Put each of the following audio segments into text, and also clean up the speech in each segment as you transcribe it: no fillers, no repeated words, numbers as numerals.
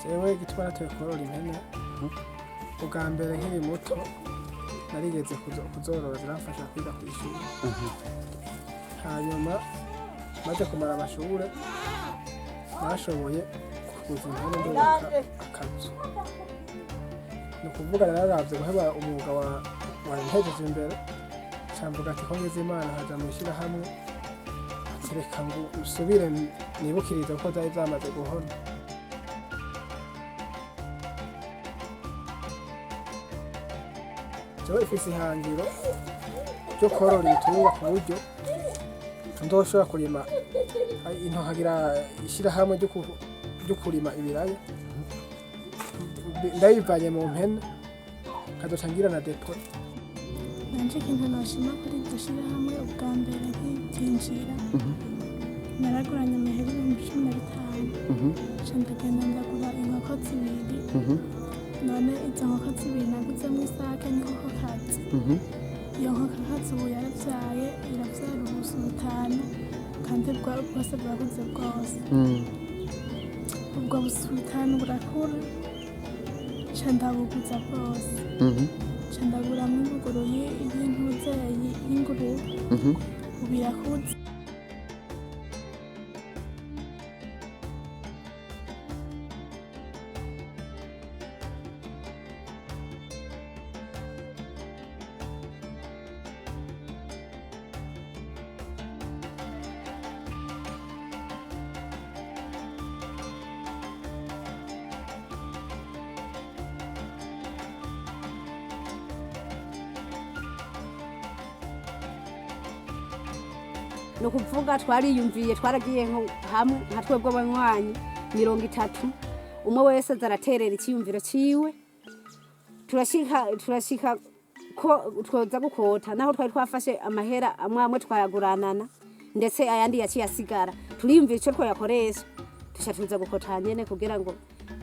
Jewe igituma nateye korora impene, ubwa mbere nkiri muto narigeze kuzorora, ziramfasha kwiga kw'ishuri. Hanyuma maze kumara amashure nashoboye kuguza impene, ndubaka akazu. Ni ukuvuga nararavye guheba umwuga wantejeje imbere, nca mvuga ati ko ngize Imana nkaja mw'ishirahamwe, ati reka ngo nsubire nibukirize kuko vyari vyamaze guhona. Jewe ifise ihangiro ryo korora ibitungwa ku buryo ndoshobora kurima nkagira ishirahamwe ryo kurima ibiraya ndabivanye mu mpene, nkazoca ngira na dépôt. Nanje ikintu noshima kuri iryo shirahamwe, ubwa mbere nkiryinjira naraguranye amahera 15,000, nca ndagenda ndagura inkoko zibiri. None izo nkoko zibiri naguzemwo isake n'inkokokazi. Iyo nkokokazi ubu yaravyaye, iravyara ubusu butanu, kandi bwose burakuze bwose. Ubwo busu butanu burakura, nca ndabuguza bwose, nca ndaguramwo inguguru y'intuzeyi y'ingurube. Ubu irakuze. Ni ukuvuga twariyumviye, twaragiye nko hamwe nka twebwe abanywanyi 30, umwe wese aza araterera icyiyumviro ciwe. Turashika ko twoza gukota, naho twari twafashe amahera amwe amwe twayaguranana, ndetse ayandi yaciye asigara. Turiyumvira ico twayakoresha, tuca tuza gukota nyene kugira ngo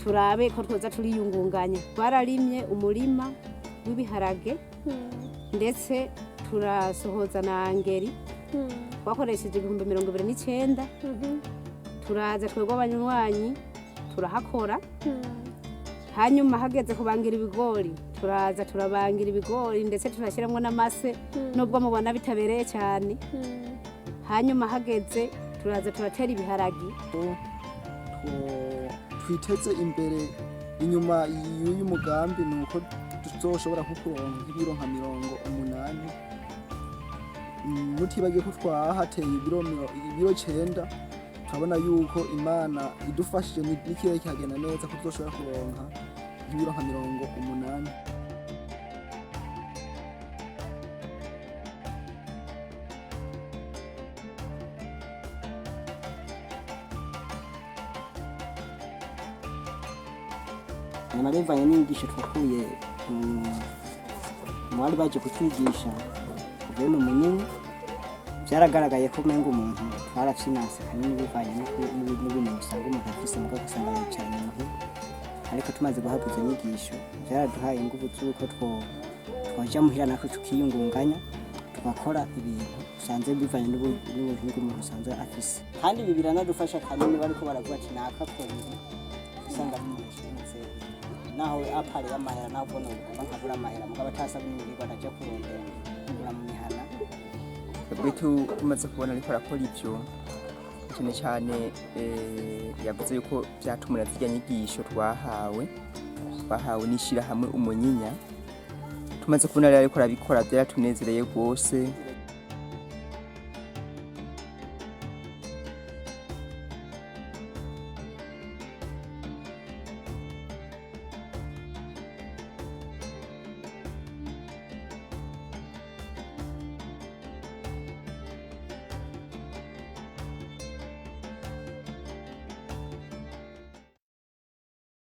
turabe ko twoza turiyungunganya. Twararimye umurima w'ibiharage, ndetse turasohoza na ngeri. Twakoresheje 29,000. Turaza twebwe abanywanyi turahakora. Hanyuma hageze kubangira ibigori, turaza turabangira ibigori, ndetse turashyiramo n'amase, nubwo mubona bitabereye cyane. Hanyuma hageze turaza turatera ibiharagi. Twiteze imbere inyuma y'uyu mugambi ni uko tuzoshobora nko kuronka nk'ibiro nka 80, mutibagiye ko twahateye ibiro 9. Turabona yuko Imana idufashije n'ikirere kikagenda neza ko tuzoshobora kuronka nk'ibiro nka 80. Nyuma bivanye n'inyigisho twakuye mu bari baje kutwigisha uvuye mu Munini, byaragaragaye ko umenga umuntu twarafyinanse kanini bivanye n'ubumenyi usanga umuntu afise, mugabo ugasanga yicaranye muhira. Ariko tumaze guhabwa izo nyigisho, byaraduhaye ingufu z'uko twoja muhira natwe tukiyungunganya, tugakora ibintu usanze bivanye n'ubuhinga umuntu usanzwe afise. Kandi ibi biranadufasha kanini, bariko baravuga ati nakakora ibi, usanga ari umuntu ashimitse naho apari y'amahera, naho ubona ugomba nkabura amahera, mugabo atasaba n'ibiribwa ndaja kurondera ngura mu mihana. Twebwe tumaze kubona ariko arakora ivyo, cyane cyane yavuze yuko vyatumura zirya nyigisho twahawe n'ishirahamwe Umunyinya. Tumaze kubona rero ariko arabikora, byaratunezereye rwose.